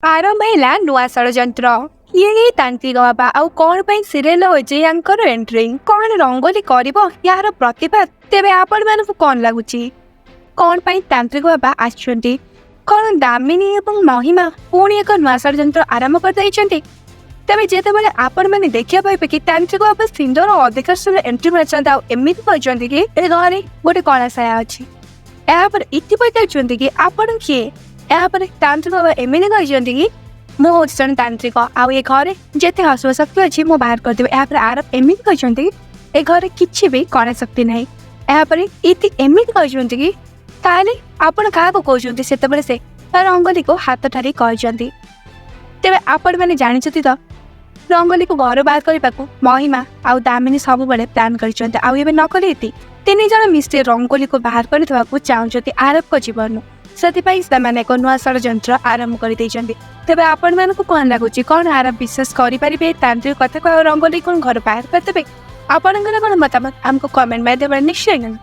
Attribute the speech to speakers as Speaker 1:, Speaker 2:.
Speaker 1: ଆରମ୍ଭ ହେଲା ନୂଆ ଷଡ଼ଯନ୍ତ୍ର। କିଏ ଏଇ ତାନ୍ତ୍ରିକ ବାବା ଆଉ କଣ ପାଇଁ ସିରିଏଲ ହୋଇଛି ୟାଙ୍କର ଏଣ୍ଟ୍ରି? କଣ ରଙ୍ଗୋଲି କରିବ ୟାର ପ୍ରତିବାଦ? ତେବେ ଆପଣମାନଙ୍କୁ କଣ ଲାଗୁଛି, କଣ ପାଇଁ ତାନ୍ତ୍ରିକ ବାବା ଆସିଛନ୍ତି? କଣ ଦାମିନୀ ଏବଂ ମହିମା ପୁଣି ଏକ ନୂଆ ଷଡ଼ଯନ୍ତ୍ର ଆରମ୍ଭ କରିଦେଇଛନ୍ତି? ତେବେ ଯେତେବେଳେ ଆପଣମାନେ ଦେଖିବା ପାଇବେ କି ତାନ୍ତ୍ରିକ ବାବା ସିନ୍ଦୁର ଅଧିକାଂଶ ଏଣ୍ଟ୍ରି ମାରିଛନ୍ତି ଆଉ ଏମିତି କହିଛନ୍ତି କି ଏ ଘରେ ଗୋଟେ କଳା ସାୟା ଅଛି। ଏହାପରେ ଇତି ପଚାରୁଛନ୍ତି କି ଆପଣ କିଏ? ଏହାପରେ ତାନ୍ତ୍ରିକ ବାବା ଏମିତି କହିଛନ୍ତି କି ମୁଁ ହେଉଛି ଜଣେ ତାନ୍ତ୍ରିକ ଆଉ ଏ ଘରେ ଯେତେ ଅଶୁଭ ଶକ୍ତି ଅଛି, ମୁଁ ବାହାର କରିଦେବି। ଏହାପରେ ଆରବ ଏମିତି କହିଛନ୍ତି କି ଏ ଘରେ କିଛି ବି କଳା ଶକ୍ତି ନାହିଁ। ଏହାପରେ ଇତି ଏମିତି କହିଛନ୍ତି କି ତାହେଲେ ଆପଣ କାହାକୁ କହୁଛନ୍ତି? ସେତେବେଳେ ସେ ରଙ୍ଗୋଲିକୁ ହାତ ଠାରି କହିଛନ୍ତି। ତେବେ ଆପଣମାନେ ଜାଣିଛନ୍ତି ତ, ରଙ୍ଗୋଲିକୁ ଘରୁ ବାହାର କରିବାକୁ ମହିମା ଆଉ ଦାମିନୀ ସବୁବେଳେ ପ୍ଲାନ୍ କରିଛନ୍ତି ଆଉ ଏବେ ନକଲି ଇତି 3 ଜଣ ମିଶି ରଙ୍ଗୋଲିକୁ ବାହାର କରିଦେବାକୁ ଚାହୁଁଛନ୍ତି ଆରବଙ୍କ ଜୀବନରୁ। ସେଥିପାଇଁ ସେମାନେ ଏକ ନୂଆ ଷଡ଼ଯନ୍ତ୍ର ଆରମ୍ଭ କରିଦେଇଛନ୍ତି। ତେବେ ଆପଣମାନଙ୍କୁ କଣ ଲାଗୁଛି, କଣ ଆରବ ବିଶ୍ୱାସ କରିପାରିବେ ତାନ୍ତ୍ରିକ କଥାକୁ ଆଉ ରଙ୍ଗୋଲି କଣ ଘରୁ ବାହାର କରିଦେବେ? ଆପଣଙ୍କର କଣ ମତାମତ, ଆମକୁ କମେଣ୍ଟ ମାଧ୍ୟମରେ ନିଶ୍ଚୟ ଜଣାନ୍ତୁ।